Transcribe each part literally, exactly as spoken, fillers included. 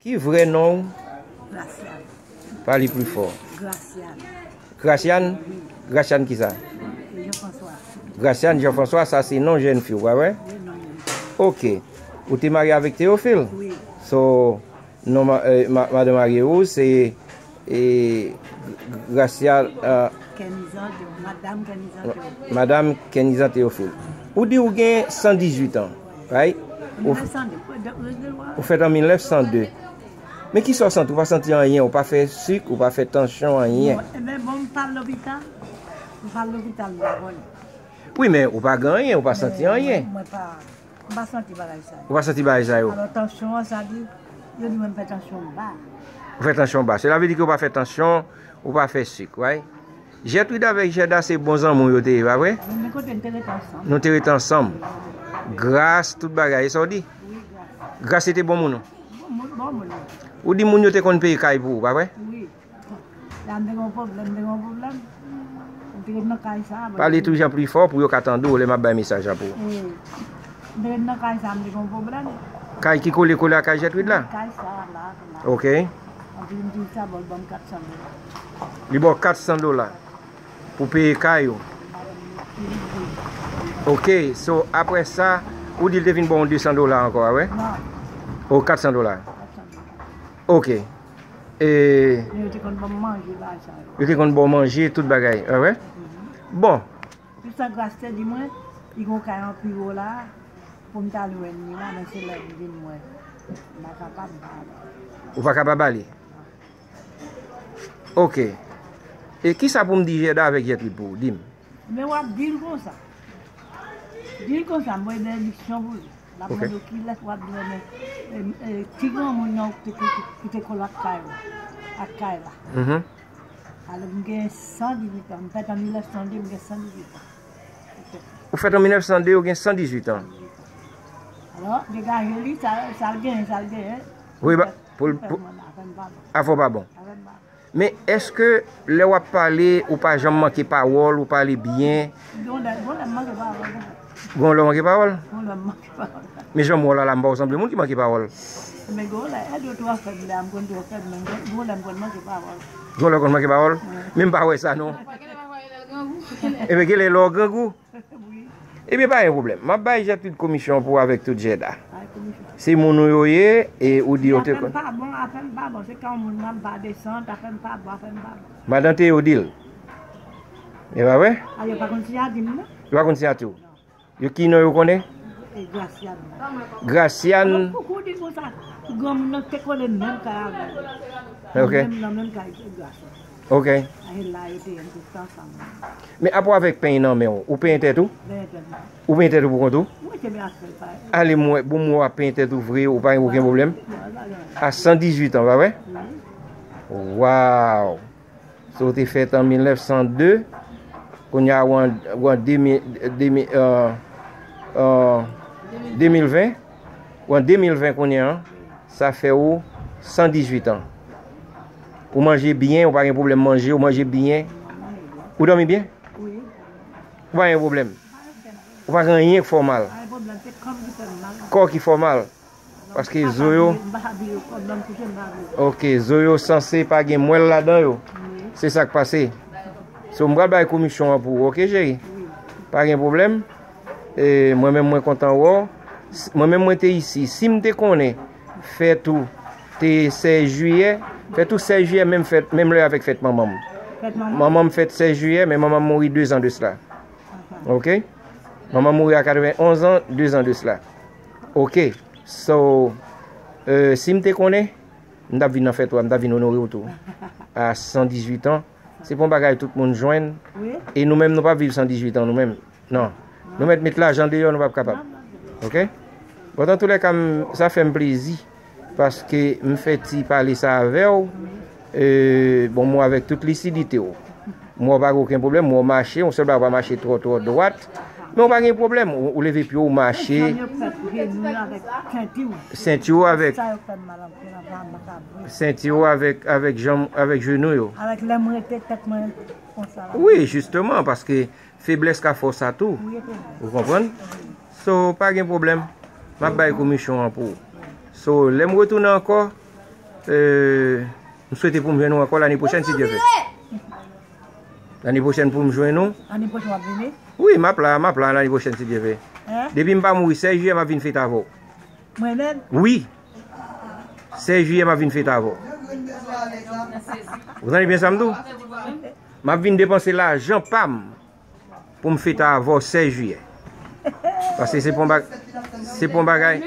Ki vrè non w? Graciane. Pale pli fò. Graciane. Graciane? Graciane kisa? Jean François. Graciane Jean François, sa se non jèn fi w, pa vre? Wi, non jèn fi. Ok. Ou te marye avèk Théophile? Wi. So, non, ma, eh, ma, madan marye ou, se, eh, Gracia, eh, Kenizan Théo-, Madam Kenizan Théophile. Madam Kenizan Théophile. Ou di ou gen san dizuit an, right? Ou, ou fèt an mil nèf san de. Men kisa w santi? Ou pa santi anyen, ou pa fè sik, ou pa fè tansyon, anyen. Mwen, men bon, m pa al lopital. M pa al lopital, m pa konnen. Wi, men ou pa gen anyen, ou pa santi anyen. Mwen, mwen pa, m pa santi bagay sa yo. Ou pa santi bagay sa yo? Alò, tansyon an, sa di, yo di mwen m fè tansyon ba. Ou fè tansyon ba. Sela vle di ke ou pa fè tansyon, ou pa fè sik, right? Gertrude avèk Gerda se bon zanmi w yo te ye, pa vre? Wi, men kote n te rete ansanm. Nou te rete ansanm. Gras tout bagay, e sa w di? Wi, gras. Gras se te bon moun ou? Bon moun, bon moun. Ou di moun yo te konn peye kay pou ou, pa vre? Wi. La m te gen yon pwoblèm, m te gen yon pwoblèm. M te ret nan kay sa a, bon. Pale tou jan pli fò pou yo ka tande w lè m ap bay mesaj la pou ou. Wi. M te ret nan kay sa a, m te gen yon pwoblèm. Kay ki kole kole ak kay Gertrude la? Kay sa a la, la. Ok. Anpi m di sa, bon, l ban m kat san dola. Li ba w kat san dola pou peye kay ou. Ok, so apre sa, ou di l te vin ba w de san dola ankò, a vre? Non. O, kat san dola. Kat san dola. Ok. E men yo te konn ban m manje, bagay sa yo. Yo te konn ba w manje, tout bagay, a vre? Mhm. Bon. Tout sa Gras te di mwen, li gen yon kay anpi wo la, pou m t al jwenn li la, men se lè m vin mwen. M pa kapab, m pa ale. Ou pa kapab ale? Ok. E kisa pou m di Gerda avèk Gertrude pou ou? Di m. Men w ap di l konsa. Di l konsa, m voye benediksyon pou li. L ap mande w kilès w ap di, men, e, e, ti granmoun nan ki te, ki, ki te kole ak kay la. Ak kay la. Mhm. Alò, m gen san dizuit an. M fèt an mil nèf san de, m gen san dizuit an. Ou fèt an mil nèf san de, ou gen san dizuit an. Alò, degaje li, sa, sa l genyen, sa l genyen. Wi, ba, pou l, pou, afè w pa bon. Afè m pa bon. Men èske lè w ap pale, ou pa janm manke pawòl, ou pale byen? Gon lè, gon lè m manke pawòl. Gon lè w manke pawòl? Gon lè m manke pawòl. Men jan m wè w la, la, m pa wè w sanble moun ki manke pawòl. Men gon lè, e, de twa fè m lè a, m konn twò fè m, men gon lè m konn manke pawòl. Gon lè w konn manke pawòl? Wi. Men m pa wè sa, non. Ebyen, gen lè lè w grangou. Wi. Ebyen, pa gen pwoblèm. M ap bay Gertrude komisyon pou avèk tout Gerda. Bay komisyon. Se moun ou yo ye, e ou di yo te. Afè m pa bon, afè m pa bon. Se kan moun nan m pa desann, afè m pa bon, afè m pa bon. Madan Théo di l. E pa vre? A, yo pa konn si a di m, non. Yo pa konn si a di w. Non. Yo ki non yo konnen? E Graciane. Graciane. Alò, pou, pou di konsa, granmoun nan te kole menm kay avè l. Ok. Menm nan menm kay Graciane. Ok. Aye la, yo te ye, nou te ansanm. Men apa w avèk peny nan men w, ou penyen tèt ou? Penyen tèt mwen. Ou penyen tèt ou pou kont ou? Mwen te byen afè pa. Ale m wè, bon, m wè w ap penyen tèt ou vre, ou pa gen okenn pwoblèm? Non, pa gen. A san dizuit an, pa vre? Wi. Waw! So, ou te fèt an mil nèf san de, kounye a ou an, ou an de mil, de mil, euh, euh, de mil ven, ou an de mil ven kounye a, sa fè ou san dizuit an. Ou manje byen, ou pa gen pwoblèm manje, ou manje byen. Ou dòmi byen? Wi. Ou pa gen pwoblèm. Ou pa gen anyen k fè w mal. Pa gen pwoblèm, se kò m ki fè m mal. Kò ki fè w mal. Paske zo yo. M pa ka viv, m pa ka viv, kò m nan koute m pa viv. Ok, zo yo sanse pa gen mwèl ladan yo. Wi. Se sa k pase. So, m pral bay komisyon an pou ou, ok, cheri? Wi. Pa gen pwoblèm. E, mwen menm, mwen kontan wè w. S-, mwen menm, mwen te isi. Si m te konnen fèt ou te sèz jiyè, fèt ou sèz jiyè, menm fèt, menm lè avèk fèt manman m. Fèt manman? Manman m fèt sèz jiyè, men manman m mouri de zan de sila. Aha. Ok? Manman m mouri a katrevenn onz an, de zan de sila. Ok. So, euh, si m te konnen, m t ap vin nan fèt ou a, m t ap vin onore w tou. A san dizuit an, se pa yon bagay tout moun jwenn. Wi. E nou menm, nou p ap viv san dizuit an, nou menm. Non. Nou mèt met lajan deyò, nou p ap kapab. Non, non, non. Ok? Bon, antoulèka, m, sa fè m plezi, paske m fè ti pale sa avè w. E, bon, m wè avèk tout lisidite w. M wè w pa gen okenn pwoblèm, m wè w mache, yon sèl bagay w pa mache twò, twò dwat. Men w pa gen pwoblèm, ou, ou leve pye w, ou mache. Senti w avèk senti w avèk, senti w avèk, avèk janm, avèk jenou yo. Avèk lè m rete tèt mwen konsa la. Wi, jisteman, paske feblès ka fè w sa tou. Wi, feblès. Ou konprann? So, pa gen pwoblèm. M ap bay komisyon an pou ou. So, lè m retounen ankò, Euh, m swete pou m jwenn ou ankò lane pwochèn, si Dye vle. Lane pwochèn pou m jwenn ou. Ane pwochèn w ap vini? Wi, m ap la, m ap la lane pwochèn, si Dye vle. Hein? Depi m pa mouri, sèz jiyè, m ap vin fete avè w. Mwen menm? Wi. Sèz jiyè, m ap vin fete avè w. Ou tande byen sa m di w? M ap vin depanse lajan pa m pou m fete avè w sèz jiyè. Paske se pa yon bag-, se pa yon bagay.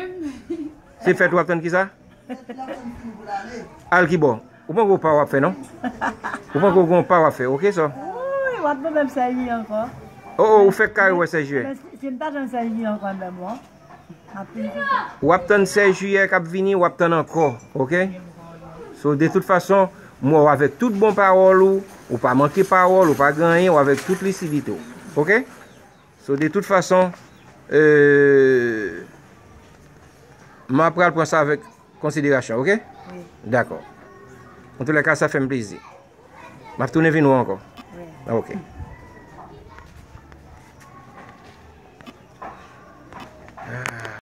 Se fèt w ap tann ki sa? Al ki bò? Ou poko pa w ap fè, non? Ou poko gon pa w ap fè, oke, sè? Wi, w ap tann sèz jiyè ankò. Oh, oh, ou fèk kare wè sèz jiyè. Men si, si m pa tann sèz jiyè ankò, men bon. M ap fin fete. W ap tann sèz jiyè k ap vini, w ap tann ankò, oke? So, de tout fason, m wè w avèk tout bon pawòl ou, ou pa manke pawòl, ou pa gen anyen, w avèk tout lisidite w, oke? So, de tout fason, euh, m ap pral pran sa avèk konsiderasyon, oke? Wi. Dakò. Antoulèka, sa fè m plezi. M ap tounen vin wè w ankò. Wi. Ah, oke.